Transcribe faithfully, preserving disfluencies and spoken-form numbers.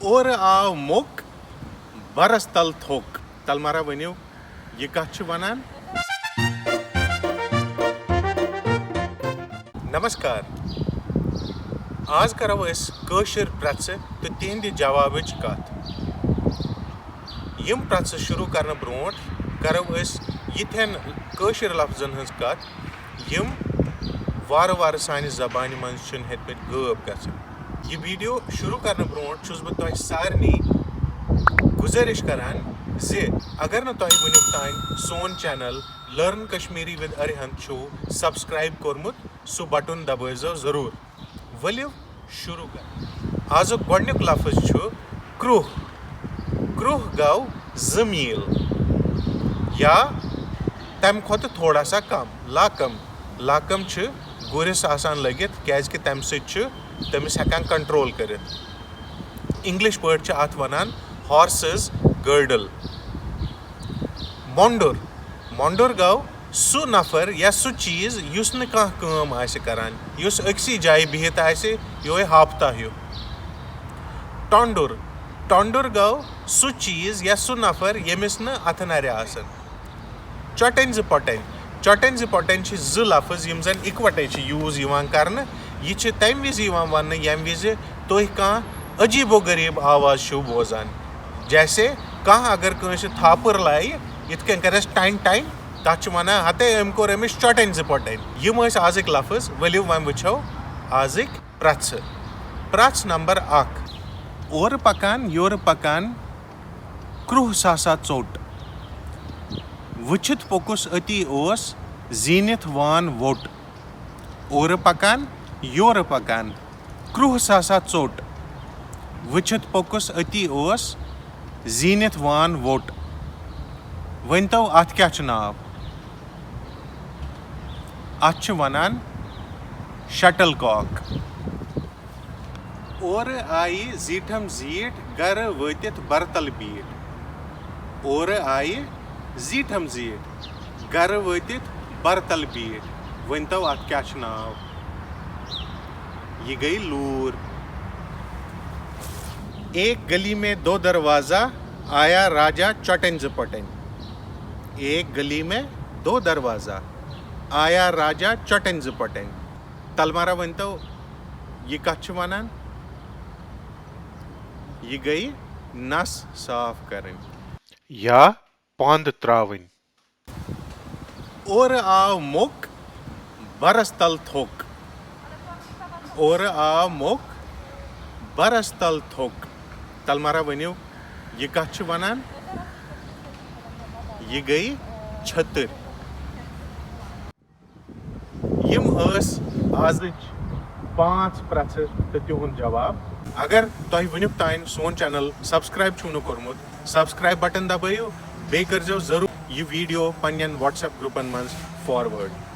اورٕ آو موٚک، برس تل تھوٚک۔ تلمارا ؤنِو، یہِ کتھ چھِ ونان؟ نمسکار۔ آز کرو أسۍ کٲشِر پرٛژھٕ تہٕ تِہنٛدِ جوابٕچ کتھ۔ یِم پرٛژھٕ شروع کرنہٕ برونٛٹھ کرو أسۍ یِتھٮ۪ن کٲشِر لفظن ہٕنٛز کتھ، یِم وارٕ وارٕ سانہِ زبانہِ منٛز چھِنہٕ ہیٚتمٕتۍ غٲب گژھٕنۍ۔ یہِ ویڈیو شروع کرنہٕ برونٛٹھ چھُس بہٕ تۄہہِ سارنٕے گُزٲرِش کران زِ اگر نہٕ تۄہہِ وٕنیُک تام سون channel Learn Kashmiri with Arihant چھُو سبسکرائب کوٚرمُت، سُہ بٹن دبٲیزیو ضروٗر۔ ؤلِو شروع کرو۔ آزُک گۄڈٕنیُک لفظ چھُ کرٛوہ۔ کرٛوہ گوٚو زٕ میٖل یا تَمہِ کھۄتہٕ تھوڑا سا کم۔ لاکم، لاکم چھِ گُرِس آسان لٔگِتھ، کیازِ کہِ تَمہِ سۭتۍ چھُ تٔمِس ہٮ۪کان کنٹرول کٔرِتھ۔ انگلش پٲٹھۍ چھِ اَتھ وَنان horse's girdle۔ مۄنڈُر۔ مۄنڈُر گوٚو سُہ نفر یا سُہ چیٖز یُس نہٕ کانٛہہ کٲم آسہِ کران، یُس أکسٕے جایہِ بِہِتھ آسہِ، یِہوٚے ہاپتہ ہیوٗ۔ ٹۄنڈُر۔ ٹۄنڈُر گوٚو سُہ چیٖز یا سُہ نفر ییٚمِس نہٕ اَتھٕ نَرِ آسن۔ چۄٹٕنۍ زٕ پۄٹٕنۍ۔ چۄٹٕنۍ زٕ پۄٹٕنۍ چھِ زٕ لفظ یِم زن اِکوٹے چھِ یوٗز یِوان کرنہٕ۔ یہِ چھِ تَمہِ وِزِ یِوان وننہٕ ییٚمہِ وِزِ تُہۍ کانٛہہ عجیٖب و غریٖب آواز چھِو بوزان۔ جیسے کانٛہہ اگر کٲنٛسہِ تھاپٕر لایہِ، یِتھ کٔنۍ کرٮ۪س ٹَنۍ ٹَنۍ، تَتھ چھِ وَنان، "ہتے أمۍ کوٚر أمِس چۄٹٕنۍ زٕ پۄٹٕنۍ۔" یِم ٲسۍ آزٕکۍ لفظ۔ ؤلِو وۄنۍ وٕچھو آزٕکۍ پرٛژھٕ۔ پرٛژھ نمبر اکھ۔ اورٕ پکان، یورٕ پکان، کرٛوہ ساسا ژوٚٹ۔ وٕچھِتھ پوٚکُس أتی اوس، زیٖنِتھ وان ووٚٹ۔ اورٕ پکان، یورٕ پکان، کرٛوہ ساسا ژوٚٹ۔ وٕچھِتھ پوٚکُس أتی اوس، زیٖنِتھ وان ووٚٹ۔ ؤنۍتو، اَتھ کیٛاہ چھُ ناو؟ اَتھ چھِ وَنان شٹل کاک۔ اورٕ آیہِ زیٖٹھم زیٖٹھ، گرٕ وٲتِتھ برتل بیٖٹھ۔ اورٕ آیہِ زیٖٹھم زیٖٹھ، گرٕ وٲتِتھ برتل بیٖٹھ۔ ؤنۍتو، اَتھ کیٛاہ چھُ ناو؟ یہِ گٔے لوٗر۔ ایک گلی میں دو دروازہ، آیا راجا چٹن زٕ پٹن۔ ایک گلی میں دو دروازہ، آیا راجا چٹن زٕ پٹن۔ تلمارا ؤنۍتو، یہِ کتھ چھِ ونان؟ یہِ گٔیہِ نس صاف کرٕنۍ۔ یا پانٛد ترٛاوٕنۍ۔ اورٕ آو موٚک، برس تل تھوٚک۔ اورٕ آو موٚک، برس تل تھوٚک۔ تلمارا ؤنِو، یہِ کتھ چھِ ونان؟ یہِ گٔیہِ چھٔتٕر۔ یِم ٲسۍ آزٕچ پانٛژھ پرٛژھٕ تہٕ تِہُنٛد جواب۔ اگر تۄہہِ وٕنیُک تام سون چینل سبسکرائب چھُو نہٕ کوٚرمُت، سبسکرائب بٹن دبٲیِو، بیٚیہِ کٔرزیو ضروٗر یہِ ویڈیو پننٮ۪ن WhatsApp گروپن منٛز فاروٲرڈ۔